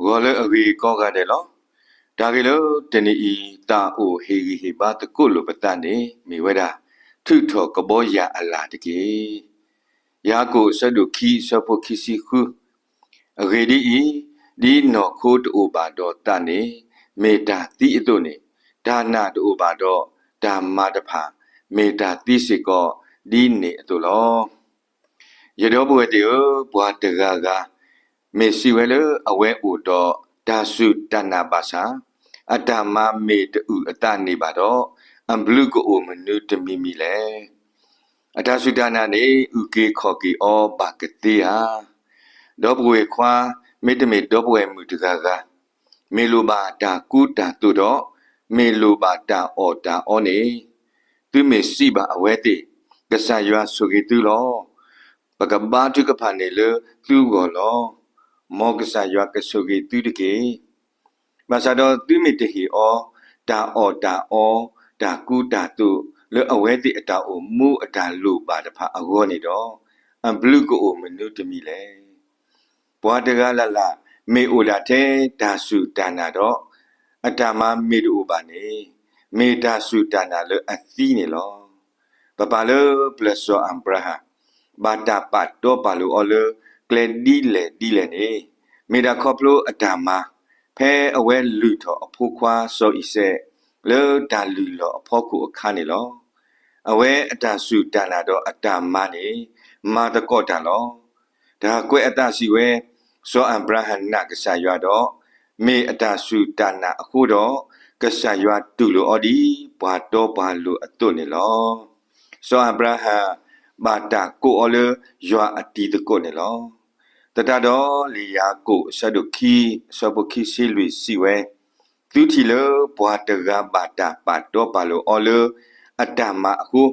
ဂီၤလၢအဂ့ၤကိးဂၤဒဲးလီၤ. တၢ်ဂ့ၢ်လၢတနံၤအံၤ သးအိၣ်ဟ့ၣ်ဂံၢ်ဟ့ၣ်ဘါသကိးလိာ်ပသးန့ၣ် မ့ၢ်ဝဲဒၣ် ထုးထီၣ်ကဘီယၤအလၤတက့ၢ်. ယၤကိာ်အဆၢဒိၣ်ခံ အဆၢဖိခံဆံဃု, အဂ့ၢ်ဒ်အံၤ, ဒ်နီၢ်ခိတအိၣ်ဘၣ်ဒီးသးန့ၣ် မ့ၢ်တၢ်သံအသိးန့ၣ်, တၢ်နာ်တအိၣ်ဘၣ်ဒီးတၢ်မၤတဖၣ် မ့ၢ်တၢ်သံစ့ၢ်ကီးဒ်န့ၣ်အသိးလီၤ. ယဒီပုၢ်ဝဲၢ်သ့ၣ်ဧၢ, ပှၤတဂၤဂၤ မ့ၢ်စံးဝဲလၢအဝဲအိၣ်ဒီးတၢ်စူၢ်တၢ်နာ်ဘၣ်ဆၣ်, အတၢ်မၤမ့ၢ်တအုၣ်အသးန့ၢ်ဘၣ်ဒီး, အဘျုးကအိၣ်မနုၤတမံၤမံၤလဲၣ်. အတၢ်စူၢ်တၢ်နာ်န့ၣ် အုၣ်က့ၤခီၣ်က့ၤအီၤဘၣ်ကသ့ဧါ. ဒီပုၢ်ဝဲၢ်ခွါ မ့တမ့ၢ်ဒီပုၢ်ဝဲၢ်မုၣ်တဂၤဂၤ, မ့ၢ်လိၣ်ဘၣ်တၢ်ကူတၢ်သိးဒီး မ့ၢ်လိၣ်ဘၣ်တၢ်အီၣ်တၢ်အီန့ၣ်, သုမ့ၢ်စံးဘၣ်အဝဲသ့ၣ်, ကစၢ်ယွၤဆိၣ်ဂ့ၤသုလီၤ. ပကဘါထုကဖၣ်န့ၣ်လၢသုဂီၢ်လီၤ. မ်ကစၢ်ယွၤကဆိၣ်ဂ့ၤသုတက့ၢ်. ဘၣ်ဆၣ်ဒီးသုမ့ၢ်တဟ့ၣ်အီၤ တၢ်အီၣ်တၢ်အီ, တၢ်ကူတၢ်သိး လၢအဝဲသ့ၣ်အတၢ်အိၣ်မူအတၢ်လိၣ်ဘၣ်တဖၣ်အဂီၢ်န့ၣ်ဒီး, အဘျုးကအိၣ်မနုၤတမံၤလဲၣ်. ပှၤတဂၤလၢ်လၢ် မ့ၢ်အိၣ်ဒၣ်ထဲတၢ်စူၢ်တၢ်နာ်ဒီး အတၢ်မၤမ့ၢ်တအိၣ်ဘၣ်န့ၣ်, မ့ၢ်တၢ်စူၢ်တၢ်နာ်လၢအသံန့ၣ်လီၤ. ပပာ်လၢပျၢၤစီၤအၤဘြၤဟၣ် ဘၣ်တၢ်ပာ်တီပာ်လိၤအီၤလၢကျဲဒ်လဲၣ်ဒ်လဲၣ်န့ၣ်, မ့ၢ်ဒၣ်ခီဖျိအတၢ်မၤ ဖဲအဝဲလုၢ်ထီၣ်အဖိခွါစီၤအံၤစဲး လၢတၢ်လုၢ်လီၢ်အဖီခိၣ်အခါန့ၣ်လီၤ. အဝဲအတၢ်စူၢ်တၢ်နာ်ဒီးအတၢ်မၤန့ၣ် မၤသကိးတၢ်လီၤ. တၢ်ကွဲးအသးစံးဝဲ, စီၤအၤဘြၤဟၣ်နာ်ကစၢ်ယွၤဒီး, မ့ၢ်အတၢ်စူၢ်တၢ်နာ်အဃိဒီး, ကစၢ်ယွၤတူၢ်လိာ်အီၤဒ်ပှၤတီပှၤလိၤအသိးန့ၣ်လီၤ. စီၤအၤဘြၤဟၣ် ဘၣ်တၢ်ကိးအီၤလၢယွၤအတံၤသကိးန့ၣ်လီၤ. သတးဒီးလံာ်ယၤကိာ်အဆၢဒိၣ်ခံ အဆၢဖိခံဆံလွံၢ်စံးဝဲ, သုထံၣ်လၢပှၤတဂၤဘၣ်တၢ်ပာ်တီပာ်လိၤအီၤလၢအတၢ်မၤအဃိ,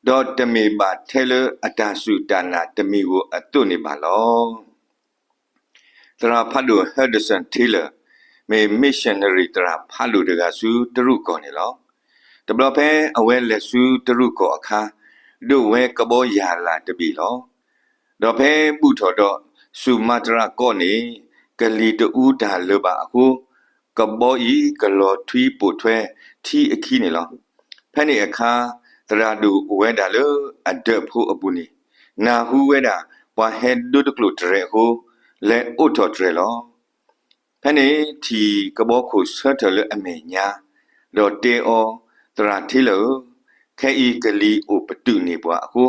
ဒီးတမ့ၢ်ဘၣ်ထဲလၢအတၢ်စူၢ်တၢ်နာ်တမံၤဧိၤအသိးန့ၣ်ဘၣ်လီၤ. သရၣ်ဖးဒိၣ် Hudson Taylor မ့ၢ် missionary သရၣ်ဖးဒိၣ်တဂၤဆူတရူးကီၢ်န့ၣ်လီၤ. တဘျီဖဲအဝဲလဲၤဆူတရူးကီၢ်အခါ, ဒိးဝဲကဘီယၤလၤတဘ့ၣ်လီၤ. ဒီးဖဲဘူၣ်ထီၣ်ဒီး စူၣ်မၤတြးကီးန့ၣ် ကလံၤတအူတၢ်လၢၤဘၣ်အဃိ, ကဘီအံၤကလီၤထွံပိာ်ထွဲထံအခံန့ၣ်လီၤ. ဖဲန့ၣ်အခါ သရၣ်ဒိၣ်အိၣ်ဝဲဒၣ်လၢအဒၢးဖိအပူၤန့ၣ် နၢ်ဟူဝဲဒၣ်ပှၤဟဲဒိတကျိာ်တြဲၤအဃိ, လဲၤအိးထီၣ်တြဲၤလီၤ. ဖဲန့ၣ်ထံၣ်ကဘီခိၣ်ဆၢထၢၣ်လၢအမဲာ်ညါ, ဒီးတဲအီၤ, သရၣ်ထ့လၢာ်ဧၢ, ခဲအံၤကလံၤအိၣ်ပတုာ်န့ၢ်ပှၤအဃိ,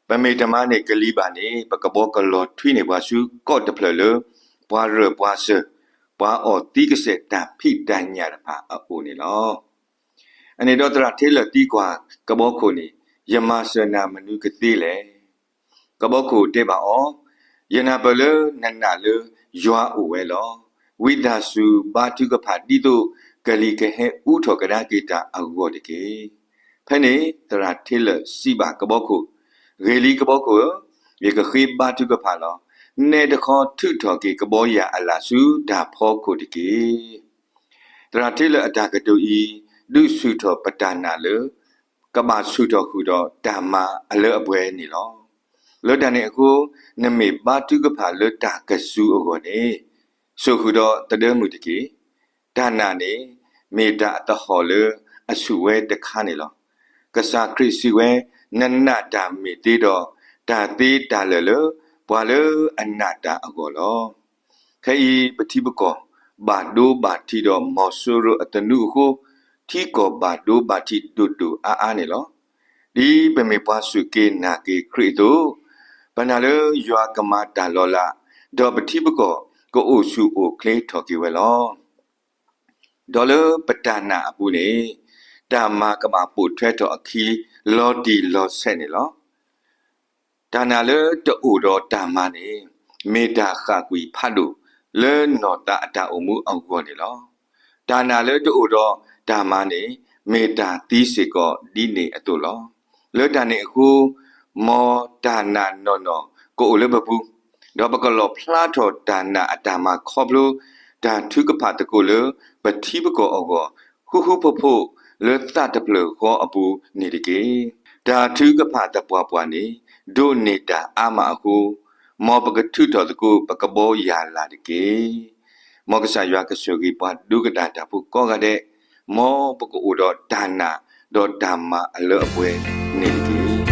ပမ့ၢ်တမၤန့ၢ်ကလံၤဘၣ်န့ၣ် ပကဘီကလီၤထွံန့ၢ်ပှၤဆူကီၢ်တဖျၢၣ်လၢပှၤရၢၢ်ပှၤစၢၤ, ပှၤအီၣ်သံကစဲးတၢ်ဖံးတၢ်ညၣ်တဖၣ်အအိၣ်န့ၣ်လီၤ. အန့ၣ်ဒီးသရၣ်ထ့လၢာ်သံကွၢ်ကဘီခိၣ်န့ၣ်, ယမၤစၢၤနၤမနုၤကသ့လဲၣ်. ကဘီခိၣ်တဲဘၣ်အီၤ, ယနၢ်ပၢၢ်လၢနနာ်လၢယွၤအိၣ်ဝဲလီၤ. ဝံသးစူၤဘါထုကဖၣ်ဒ်သိးကလံၤကဟဲအူထီၣ်ကဒါက့ၤတၢ်အဂီၢ်တက့ၢ်. ဖဲန့ၣ်သရၣ်ထ့လၢာ်စံးဘၣ်ကဘီခိၣ်, ဂ့ၤလံကဘီခိၣ်ဧၢ, ယကဃ့ဘါထုကဖၣ်လီၤ. နဲတခီထုးထီၣ်က့ၤကဘီယၤအလၤဆူတၢ်ဖီခိၣ်တက့ၢ်. သရၣ်ထ့လၢာ်အတၢ်ကတိၤအံၤ ဒုးဆူၣ်ထီၣ်ပတၢ်နာ်လၢ ကဘၣ်ဆူၣ်ထီၣ်ဃုာ်ဒီးတၢ်မၤအလၢအပှဲၤန့ၣ်လီၤ. လၢတၢ်န့ၣ်အဃိ, နမ့ၢ်ဘါထုကဖၣ်လၢတၢ်ကစူၤအဂီၢ်န့ၣ်, စိာ်ဃုာ်ဒီးသဒၢမုၢ်တက့ၢ်. တၢ်နာ်န့ၣ် မ့ၢ်တၢ်အသဟီၣ်လၢအဆူၣ်ဝဲတခါန့ၣ်လီၤ. ကစၢ်ခရံာ်စံးဝဲ, နနာ်တၢ်မ့ၢ်သ့ဒီး, တၢ်သ့တၢ်လၢာ်လၢပှၤလၢအနာ်တၢ်အဂီၢ်လီၤ. ခဲအံၤပထံပကီၢ် ဘၣ်ဒိဘၣ်ထံးဒီးမီၤစိရိၤအသနူအဃိ, ထံကီၢ်ဘၣ်ဒိဘၣ်ထံးဒိၣ်ဒိၣ်အါအါန့ၣ်လီၤ. ဒ်ပမ့ၢ်ပှၤစူၢ်က့ၤနာ်က့ၤခရံာ်အသိး, ပနာ်လၢယွၤကမၤတၢ်လီၤလး, ဒီးပထံပကီၢ်ကအိၣ်ဆူၣ်အိၣ်ချ့ထီၣ်က့ၤဝဲလီၤ. ဒီးလၢပတၢ်နာ်အပူၤန့ၣ်, တၢ်မၤကဘၣ်ပိာ်ထွဲထီၣ်အခံ လီၤတံၢ်လီၤဆဲးန့ၣ်လီၤ. တၢ်နာ်လၢတအိၣ်ဒီးတၢ်မၤန့ၣ်, မ့ၢ်တၢ်ဃၣ်ကွံာ်ဖးဒိၣ်လၢနီၢ်သးအတၢ်အိၣ်မူအဂီၢ်န့ၣ်လီၤ. တၢ်နာ်လၢတအိၣ်ဒီးတၢ်မၤန့ၣ်, မ့ၢ်တၢ်သံစ့ၢ်ကီးဒ်န့ၣ်အသိးလီၤ. လၢတၢ်န့ၣ်အဃိ, မ်တၢ်နာ်နီၢ်နီၢ်ကအိၣ်လၢပပူၤ, ဒီးပကလီၣ်ဖျါထီၣ်တၢ်နာ်အတၢ်မၤခီဖျိ တၢ်ထုကဖၣ်သကိးလၢပထံပကီၢ်အဂီၢ် ဃူဃူဖိးဖိးလၢသးတဖျၢၣ်ဃီအပူၤန့ၣ်တက့ၢ်. တၢ်ထုကဖၣ်သပှၢ်ပှၢ်န့ၣ် ဒိးန့ၢ်တၢ်အါမးအဃိ, မ်ပကထုးထီၣ်သကိးပကဘီယၤလၤတက့ၢ်. မ်ကစၢ်ယွၤကဆိၣ်ဂ့ၤပှၤဒိကနၣ်တၢ်ဖိကိးဂၤဒဲး, မ်ပကအိၣ်ဒီးတၢ်နာ် ဒီးတၢ်မၤအလၢအပှဲၤန့ၣ်တက့ၢ်. ဟီ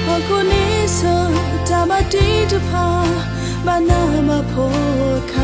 ၣ်ခိၣ်န့ဆၢၣ်တၢ်မၤတံၢ်တဖၣ် ဘၣ်နးဘၣ်ဖှီၣ်အခါ